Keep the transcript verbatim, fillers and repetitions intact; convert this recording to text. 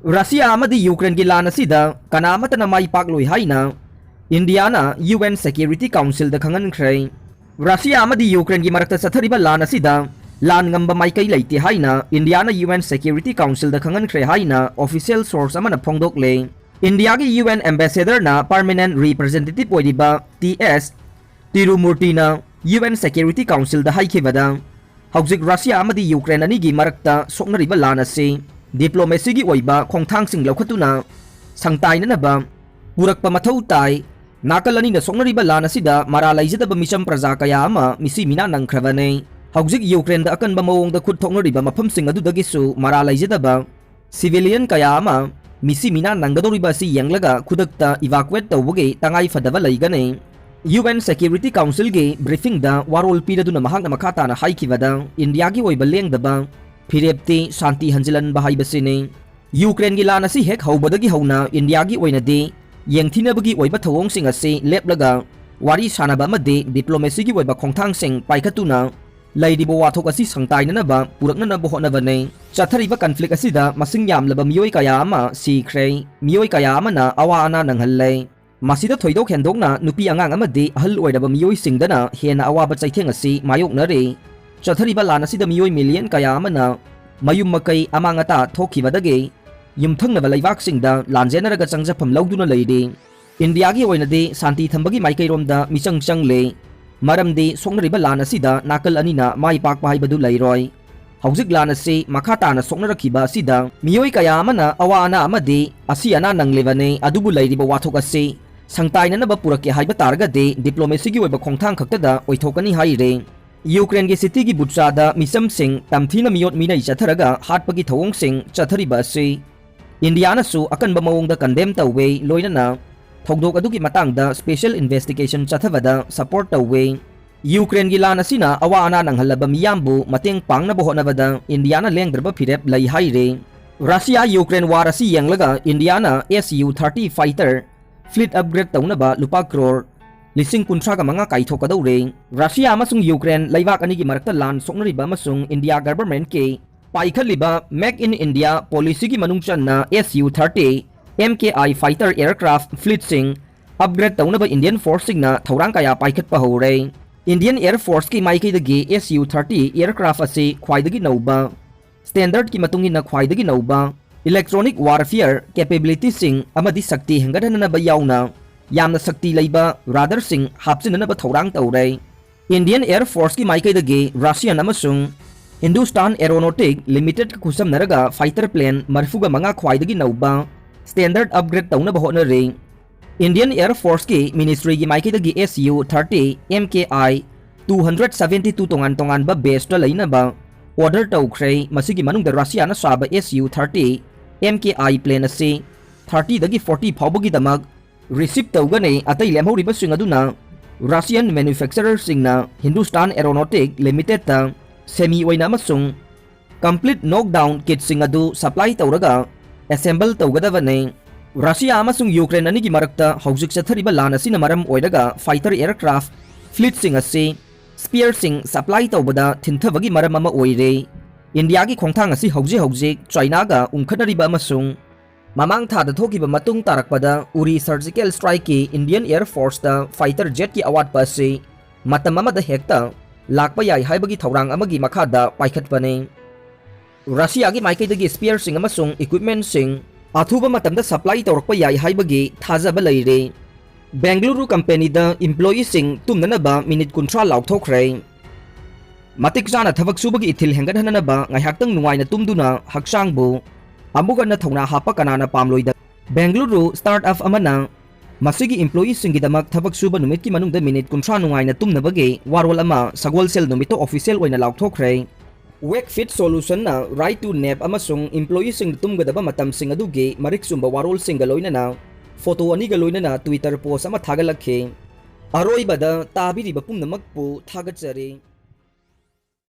Russia ꯑꯃꯗꯤ ꯌꯨꯀ꯭ꯔꯦꯟꯒꯤ ꯂꯥꯟ ꯑꯁꯤꯗ ꯀꯅꯥ ꯑꯃꯠꯇꯅ ꯃꯥꯏ ꯄꯥꯛꯂꯣꯏ ꯍꯥꯏꯅ ꯏꯟꯗꯤꯌꯥꯅ ꯌꯨ ꯑꯦꯟ ꯁꯦꯀ꯭ꯌꯨꯔꯤꯇꯤ ꯀꯥꯎꯟꯁꯤꯜꯗ ꯈꯪꯍꯟꯈ꯭ꯔꯦ꯫ ꯔꯁꯤꯌꯥ ꯑꯃꯗꯤ ꯌꯨꯀ꯭ꯔꯦꯟꯒꯤ ꯃꯔꯛꯇ ꯆꯠꯊꯔꯤꯕ ꯂꯥꯟ ꯑꯁꯤꯗ ꯂꯥꯟ ꯉꯝꯕ ꯃꯥꯏꯀꯩ ꯂꯩꯇꯦ ꯍꯥꯏꯅ ꯏꯟꯗꯤꯌꯥꯅ ꯌꯨ ꯑꯦꯟ ꯁꯦꯀ꯭ꯌꯨꯔꯤꯇꯤ ꯀꯥꯎꯟꯁꯤꯜꯗ ꯈꯪꯍꯟꯈ꯭ꯔꯦ ꯍꯥꯏꯅ ꯑꯣꯐꯤꯁꯤꯌꯦꯜ ꯁꯣꯔꯁ ꯑꯃꯅ ꯐꯣꯡꯗꯣꯛꯂꯦ꯫ ꯏꯟꯗꯤꯌꯥꯒꯤ ꯌꯨ ꯑꯦꯟ ꯑꯦꯝꯕꯦꯁꯦꯗꯔꯅ ꯄꯔꯃꯅꯦꯟꯠ ꯔꯤꯄ꯭ꯔꯖꯦꯟꯇꯦꯇꯤꯚ ꯑꯣꯏꯔꯤꯕ ꯇꯤ ꯑꯦꯁ ꯇꯤꯔꯨꯃꯨꯔꯇꯤꯅ ꯌꯨ ꯑꯦꯟ ꯁꯦꯀ꯭ꯌꯨꯔꯤꯇꯤ ꯀꯥꯎꯟꯁꯤꯜꯗ ꯍꯥꯏꯈꯤꯕꯗ, ꯍꯧꯖꯤꯛ ꯔꯁꯤꯌꯥ ꯑꯃꯗꯤ ꯌꯨꯀ꯭ꯔꯦꯟ ꯑꯅꯤꯒꯤ ꯃꯔꯛꯇ ꯁꯣꯛꯅꯔꯤꯕ ꯂꯥꯟ ꯑꯁꯤ ꯗꯤꯄ꯭ꯂꯣꯃꯦꯁꯤꯒꯤ ꯑꯣꯏꯕ ꯈꯣꯡꯊꯥꯡꯁꯤꯡ ꯂꯧꯈꯠꯇꯨꯅ ꯁꯪꯇꯥꯏꯅꯅꯕ ꯄꯨꯔꯛꯄ ꯃꯊꯧ ꯇꯥꯏ꯫ ꯅꯥꯀꯜ ꯑꯅꯤꯅ ꯁꯣꯛꯅꯔꯤꯕ ꯂꯥꯟ ꯑꯁꯤꯗ ꯃꯔꯥ ꯂꯩꯖꯗꯕ ꯃꯤꯆꯝ ꯄ꯭ꯔꯖꯥ ꯀꯌꯥ ꯑꯃ ꯃꯤꯁꯤ ꯃꯤꯅꯥ ꯅꯪꯈ꯭ꯔꯕꯅꯤ꯫ ꯍꯧꯖꯤꯛ ꯌꯨꯀ꯭ꯔꯦꯟꯗ ꯑꯀꯟꯕ ꯃꯑꯣꯡꯗ ꯈꯨꯠ ꯊꯣꯛꯅꯔꯤꯕ ꯃꯐꯝꯁꯤꯡ ꯑꯗꯨꯗꯒꯤꯁꯨ ꯃꯔꯥ ꯂꯩꯖꯗꯕ ꯁꯤꯚꯤꯂꯤꯌꯟ ꯀꯌꯥ ꯑꯃ ꯃꯤꯁꯤ ꯃꯤꯅꯥ ꯅꯪꯒꯗꯧꯔꯤꯕ ꯑꯁꯤ ꯌꯦꯡꯂꯒ ꯈꯨꯗꯛꯇ ꯏꯚꯥꯀꯨꯋꯦꯠ ꯇꯧꯕꯒꯤ ꯇꯉꯥꯏ ꯐꯗꯕ ꯂꯩꯒꯅꯤ꯫ ꯌꯨ ꯑꯦꯟ ꯁꯦꯀ꯭ꯌꯨꯔꯤꯇꯤ ꯀꯥꯎꯟꯁꯤꯜꯒꯤ ꯕ꯭ꯔꯤꯐꯤꯡꯗ ꯋꯥꯔꯣꯜ ꯄꯤꯔꯗꯨꯅ ꯃꯍꯥꯛꯅ ꯃꯈꯥ ꯇꯥꯅ ꯍꯥꯏꯈꯤꯕꯗ, ꯏꯟꯗꯤꯌꯥꯒꯤ ꯑꯣꯏꯕ ꯂꯦꯡꯗꯕ ꯐꯤꯔꯦꯞꯇꯤ ꯁꯥꯟꯇꯤ ꯍꯟꯖꯤꯜꯍꯟꯕ ꯍꯥꯏꯕꯁꯤꯅꯤ꯫ ꯌꯨꯀ꯭ꯔꯦꯟꯒꯤ ꯂꯥꯟ ꯑꯁꯤ ꯍꯦꯛ ꯍꯧꯕꯗꯒꯤ ꯍꯧꯅ ꯏꯟꯗꯤꯌꯥꯒꯤ ꯑꯣꯏꯅꯗꯤ ꯌꯦꯡꯊꯤꯅꯕꯒꯤ ꯑꯣꯏꯕ ꯊꯧꯑꯣꯡꯁꯤꯡ ꯑꯁꯤ ꯂꯦꯞꯂꯒ ꯋꯥꯔꯤ ꯁꯥꯅꯕ ꯑꯃꯗꯤ ꯗꯤꯄ꯭ꯂꯣꯃꯦꯁꯤꯒꯤ ꯑꯣꯏꯕ ꯈꯣꯡꯊꯥꯡꯁꯤꯡ ꯄꯥꯏꯈꯠꯇꯨꯅ ꯂꯩꯔꯤꯕ ꯋꯥꯊꯣꯛ ꯑꯁꯤ ꯁꯪꯇꯥꯏꯅꯅꯕ ꯄꯨꯔꯛꯅꯅꯕ ꯍꯣꯠꯅꯕꯅꯤ꯫ ꯆꯠꯊꯔꯤꯕ ꯀꯟꯐ꯭ꯂꯤꯛ ꯑꯁꯤꯗ ꯃꯁꯤꯡ ꯌꯥꯝꯂꯕ ꯃꯤꯑꯣꯏ ꯀꯌꯥ ꯑꯃ ꯁꯤꯈ꯭ꯔꯦ, ꯃꯤꯑꯣꯏ ꯀꯌꯥ ꯑꯃꯅ ꯑꯋꯥ ꯑꯅꯥ ꯅꯪꯍꯜꯂꯦ꯫ ꯃꯁꯤꯗ ꯊꯣꯏꯗꯣꯛ ꯍꯦꯟꯗꯣꯛꯅ ꯅꯨꯄꯤ ꯑꯉꯥꯡ ꯑꯃꯗꯤ ꯑꯍꯜ ꯑꯣꯏꯔꯕ ꯃꯤꯑꯣꯏꯁꯤꯡꯗꯅ ꯍꯦꯟꯅ ꯑꯋꯥꯕ ꯆꯩꯊꯦꯡ ꯑꯁꯤ ꯃꯥꯌꯣꯛꯅꯔꯤ꯫ ꯆꯠꯊꯔꯤꯕ ꯂꯥꯟ ꯑꯁꯤꯗ ꯃꯤꯑꯣꯏ ꯃꯤꯂꯤꯌꯟ ꯀꯌꯥ ꯑꯃꯅ ꯃꯌꯨꯝ ꯃꯀꯩ ꯑꯃꯥꯡ ꯑꯇꯥ ꯊꯣꯛꯈꯤꯕꯗꯒꯤ ꯌꯨꯝꯊꯪꯅꯕ ꯂꯩꯕꯥꯛꯁꯤꯡꯗ ꯂꯥꯟꯖꯦꯟꯅꯔꯒ ꯆꯪꯖꯐꯝ ꯂꯧꯗꯨꯅ ꯂꯩꯔꯤ꯫ ꯏꯟꯗꯤꯌꯥꯒꯤ ꯑꯣꯏꯅꯗꯤ ꯁꯥꯟꯇꯤ ꯊꯝꯕꯒꯤ ꯃꯥꯏꯀꯩꯔꯣꯝꯗ ꯃꯤꯆꯪ ꯆꯪꯂꯦ, ꯃꯔꯝꯗꯤ ꯁꯣꯛꯅꯔꯤꯕ ꯂꯥꯟ ꯑꯁꯤꯗ ꯅꯥꯀꯜ ꯑꯅꯤꯅ ꯃꯥꯏ ꯄꯥꯛꯄ ꯍꯥꯏꯕꯗꯨ ꯂꯩꯔꯣꯏ꯫ ꯍꯧꯖꯤꯛ ꯂꯥꯟ ꯑꯁꯤ ꯃꯈꯥ ꯇꯥꯅ ꯁꯣꯛꯅꯔꯛꯈꯤꯕ ꯑꯁꯤꯗ ꯃꯤꯑꯣꯏ ꯀꯌꯥ ꯑꯃꯅ ꯑꯋꯥ ꯑꯅꯥ ꯑꯃꯗꯤ ꯑꯁꯤ ꯑꯅꯥ ꯅꯪꯂꯤꯕꯅꯤ, ꯑꯗꯨꯕꯨ ꯂꯩꯔꯤꯕ ꯋꯥꯊꯣꯛ ꯑꯁꯤ ꯁꯪꯇꯥꯏꯅꯅꯕ ꯄꯨꯔꯛꯀꯦ ꯍꯥꯏꯕ ꯇꯥꯔꯒꯗꯤ ꯗꯤꯄ꯭ꯂꯣꯃꯦꯁꯤꯒꯤ ꯑꯣꯏꯕ ꯈꯣꯡꯊꯥꯡ ꯈꯛꯇꯗ ꯑꯣꯏꯊꯣꯛꯀꯅꯤ ꯍꯥꯏꯔꯤ꯫ ꯌꯨꯀ꯭ꯔꯦꯟꯒꯤ ꯁꯤꯇꯤꯒꯤ ꯕꯨꯠꯆꯥꯗ ꯃꯤꯆꯝꯁꯤꯡ ꯇꯝꯊꯤꯅ ꯃꯤꯑꯣꯠ ꯃꯤꯅꯩ ꯆꯠꯊꯔꯒ ꯍꯥꯠꯄꯒꯤ ꯊꯧꯑꯣꯡꯁꯤꯡ ꯆꯠꯊꯔꯤꯕ ꯑꯁꯤ ꯏꯟꯗꯤꯌꯥꯅꯁꯨ ꯑꯀꯟꯕ ꯃꯑꯣꯡꯗ ꯀꯟꯗꯦꯝ ꯇꯧꯋꯦ, ꯂꯣꯏꯅꯅ ꯊꯧꯗꯣꯛ ꯑꯗꯨꯒꯤ ꯃꯇꯥꯡꯗ ꯁ꯭ꯄꯦꯁꯦꯜ ꯏꯟꯚꯦꯁꯇꯤꯒꯦꯁꯟ ꯆꯠꯊꯕꯗ ꯁꯄꯣꯔꯠ ꯇꯧꯋꯦ꯫ ꯌꯨꯀ꯭ꯔꯦꯟꯒꯤ ꯂꯥꯟ ꯑꯁꯤꯅ ꯑꯋꯥ ꯑꯅꯥ ꯅꯪꯍꯜꯂꯕ ꯃꯤꯌꯥꯝꯕꯨ ꯃꯇꯦꯡ ꯄꯥꯡꯅꯕ ꯍꯣꯠꯅꯕꯗ ꯏꯟꯗꯤꯌꯥꯅ ꯂꯦꯡꯗ꯭ꯔꯕ ꯐꯤꯔꯦꯞ ꯂꯩ ꯍꯥꯏꯔꯦ꯫ ꯔꯁꯤꯌꯥ ꯌꯨꯀ꯭ꯔꯦꯟ ꯋꯥꯔ ꯑꯁꯤ ꯌꯦꯡꯂꯒ ꯏꯟꯗꯤꯌꯥꯅ S U thirty fighter fleet upgrade ꯇꯧꯅꯕ ꯂꯨꯄꯥ ꯀ꯭ꯔꯣꯔ ꯂꯤꯁꯤꯡ ꯀꯨꯟꯊ꯭ꯔꯥꯒ ꯃꯉꯥ ꯀꯥꯏꯊꯣꯛꯀꯗꯧꯔꯦ꯫ ꯔꯁꯤꯌꯥ ꯑꯃꯁꯨꯡ ꯌꯨꯀ꯭ꯔꯦꯟ ꯂꯩꯕꯥꯛ ꯑꯅꯤꯒꯤ ꯃꯔꯛꯇ ꯂꯥꯟ ꯁꯣꯛꯅꯔꯤꯕ ꯑꯃꯁꯨꯡ ꯏꯟꯗꯤꯌꯥ ꯒꯚꯔꯟꯃꯦꯟꯠꯀꯤ ꯄꯥꯏꯈꯠꯂꯤꯕ Make in India policyꯒꯤ ꯃꯅꯨꯡ ꯆꯟꯅ S U thirty M K I fighter aircraft fleetꯁꯤꯡ upgrade ꯇꯧꯅꯕ Indian forceꯁꯤꯡꯅ ꯊꯧꯔꯥꯡ ꯀꯌꯥ ꯄꯥꯏꯈꯠꯄ ꯍꯧꯔꯦ꯫ Indian Air Forceꯀꯤ ꯃꯥꯏꯀꯩꯗꯒꯤ S U thirty aircraft ꯑꯁꯤ ꯈ꯭ꯋꯥꯏꯗꯒꯤ ꯅꯧꯕ, standardꯀꯤ ꯃꯇꯨꯡ ꯏꯟꯅ ꯈ꯭ꯋꯥꯏꯗꯒꯤ ꯅꯧꯕ electronic warfare capabilityꯁꯤꯡ ꯑꯃꯗꯤ ꯁꯛꯇꯤ ꯍꯦꯟꯒꯠꯍꯟꯅꯕ ꯌꯥꯎꯅ ꯌꯥꯝꯅ ꯁꯛꯇꯤ ꯂꯩꯕ radarꯁꯤꯡ ꯍꯥꯞꯆꯤꯟꯅꯅꯕ ꯊꯧꯔꯥꯡ ꯇꯧꯔꯦ꯫ Indian Air Forceꯀꯤ ꯃꯥꯏꯀꯩꯗꯒꯤ Russian ꯑꯃꯁꯨꯡ Hindustan Aeronautic Limitedꯀ ꯈꯨꯠꯁꯝꯅꯔꯒ fighter plane ꯃꯔꯤꯐꯨꯒ ꯃꯉꯥ ꯈ꯭ꯋꯥꯏꯗꯒꯤ ꯅꯧꯕ standard upgrade ꯇꯧꯅꯕ ꯍꯣꯠꯅꯔꯤ꯫ Indian Air Forceꯀꯤ ministryꯒꯤ ꯃꯥꯏꯀꯩꯗꯒꯤ S U thirty M K I two hundred seventy two ꯇꯣꯉꯥꯟ ꯇꯣꯉꯥꯟꯕ batchꯇ ꯂꯩꯅꯕ order ꯇꯧꯈ꯭ꯔꯦ꯫ ꯃꯁꯤꯒꯤ ꯃꯅꯨꯡꯗ Russiaꯅ ꯁꯥꯕ S U thirty M K I plane ꯑꯁꯤ thirtyꯗꯒꯤ forty ꯐꯥꯎꯕꯒꯤꯗꯃꯛ receive ꯇꯧꯒꯅꯤ꯫ ꯑꯇꯩ ꯂꯦꯝꯍꯧꯔꯤꯕꯁꯤꯡ ꯑꯗꯨꯅ Russian manufacturerꯁꯤꯡꯅ Hindustan Aeronautic Limitedꯇ semi ꯑꯣꯏꯅ ꯑꯃꯁꯨꯡ complete knockdown kitꯁꯤꯡ ꯑꯗꯨ supply ꯇꯧꯔꯒ assemble ꯇꯧꯒꯗꯕꯅꯤ꯫ Russia ꯑꯃꯁꯨꯡ Ukraine ꯑꯅꯤꯒꯤ ꯃꯔꯛꯇ ꯍꯧꯖꯤꯛ ꯆꯠꯊꯔꯤꯕ ꯂꯥꯟ ꯑꯁꯤꯅ ꯃꯔꯝ ꯑꯣꯏꯔꯒ fighter aircraft fleetꯁꯤꯡ ꯑꯁꯤ spareꯁꯤꯡ supply ꯇꯧꯕꯗ ꯊꯤꯟꯊꯕꯒꯤ ꯃꯔꯝ ꯑꯃ ꯑꯣꯏꯔꯦ꯫ ꯏꯟꯗꯤꯌꯥꯒꯤ ꯈꯣꯡꯊꯥꯡ ꯑꯁꯤ ꯍꯧꯖꯤꯛ ꯍꯧꯖꯤꯛ ꯆꯥꯏꯅꯥꯒ ꯎꯪꯈꯠꯅꯔꯤꯕ ꯑꯃꯁꯨꯡ ꯃꯃꯥꯡ ꯊꯥꯗ ꯊꯣꯛꯈꯤꯕ ꯃꯇꯨꯡ ꯇꯥꯔꯛꯄꯗ ꯎꯔꯤ surgical strikeꯀꯤ Indian Air Forceꯇ fighter jetꯀꯤ ꯑꯋꯥꯠꯄ ꯑꯁꯤ ꯃꯇꯝ ꯑꯃꯗ ꯍꯦꯛꯇ ꯂꯥꯛꯄ ꯌꯥꯏ ꯍꯥꯏꯕꯒꯤ ꯊꯧꯔꯥꯡ ꯑꯃꯒꯤ ꯃꯈꯥꯗ ꯄꯥꯏꯈꯠꯄꯅꯤ꯫ Russiaꯒꯤ ꯃꯥꯏꯀꯩꯗꯒꯤ spareꯁꯤꯡ ꯑꯃꯁꯨꯡ equipmentꯁꯤꯡ ꯑꯊꯨꯕ ꯃꯇꯝꯗ supply ꯇꯧꯔꯛꯄ ꯌꯥꯏ ꯍꯥꯏꯕꯒꯤ ꯊꯥꯖꯕ ꯂꯩꯔꯦ꯫ ꯕꯦꯡꯒꯂꯨꯔꯨ companyꯗ employeeꯁꯤꯡ ꯇꯨꯝꯅꯅꯕ minute ꯀꯨꯟꯊ꯭ꯔꯥ ꯂꯥꯎꯊꯣꯛꯈ꯭ꯔꯦ꯫ ꯃꯇꯤꯛ ꯆꯥꯅ ꯊꯕꯛ ꯁꯨꯕꯒꯤ ꯏꯊꯤꯜ ꯍꯦꯟꯒꯠꯍꯟꯅꯅꯕ ꯉꯥꯏꯍꯥꯛꯇꯪ ꯅꯨꯡꯉꯥꯏꯅ ꯇꯨꯝꯗꯨꯅ ꯍꯛꯆꯥꯡꯕꯨ ꯑꯃꯨꯛ ꯍꯟꯅ ꯊꯧꯅꯥ ꯍꯥꯞꯄ ꯀꯅꯥꯅ ꯄꯥꯝꯂꯣꯏꯗ? ꯕꯦꯡꯒꯂꯨꯔꯨ startup ꯑꯃꯅ ꯃꯁꯤꯒꯤ employeeꯁꯤꯡꯒꯤꯗꯃꯛ ꯊꯕꯛ ꯁꯨꯕ ꯅꯨꯃꯤꯠꯀꯤ ꯃꯅꯨꯡꯗ minute ꯀꯨꯟꯊ꯭ꯔꯥ ꯅꯨꯡꯉꯥꯏꯅ ꯇꯨꯝꯅꯕꯒꯤ ꯋꯥꯔꯣꯜ ꯑꯃ ꯁꯒꯣꯜꯁꯦꯜ ꯅꯨꯃꯤꯠꯇ official ꯑꯣꯏꯅ ꯂꯥꯎꯊꯣꯛꯈ꯭ꯔꯦ꯫ Wakefit Solutionꯅ right to nap ꯑꯃꯁꯨꯡ employeeꯁꯤꯡꯅ ꯇꯨꯝꯒꯗꯕ ꯃꯇꯝꯁꯤꯡ ꯑꯗꯨꯒꯤ ꯃꯔꯤꯛ ꯆꯨꯝꯕ ꯋꯥꯔꯣꯜꯁꯤꯡꯒ ꯂꯣꯏꯅꯅ photo ꯑꯅꯤꯒ ꯂꯣꯏꯅꯅ Twitter post ꯑꯃ ꯊꯥꯒꯠꯂꯛꯈꯤ꯫ ꯑꯔꯣꯏꯕꯗ ꯇꯥꯕꯤꯔꯤꯕ ꯄꯨꯝꯅꯃꯛꯄꯨ ꯊꯥꯒꯠꯆꯔꯤ꯫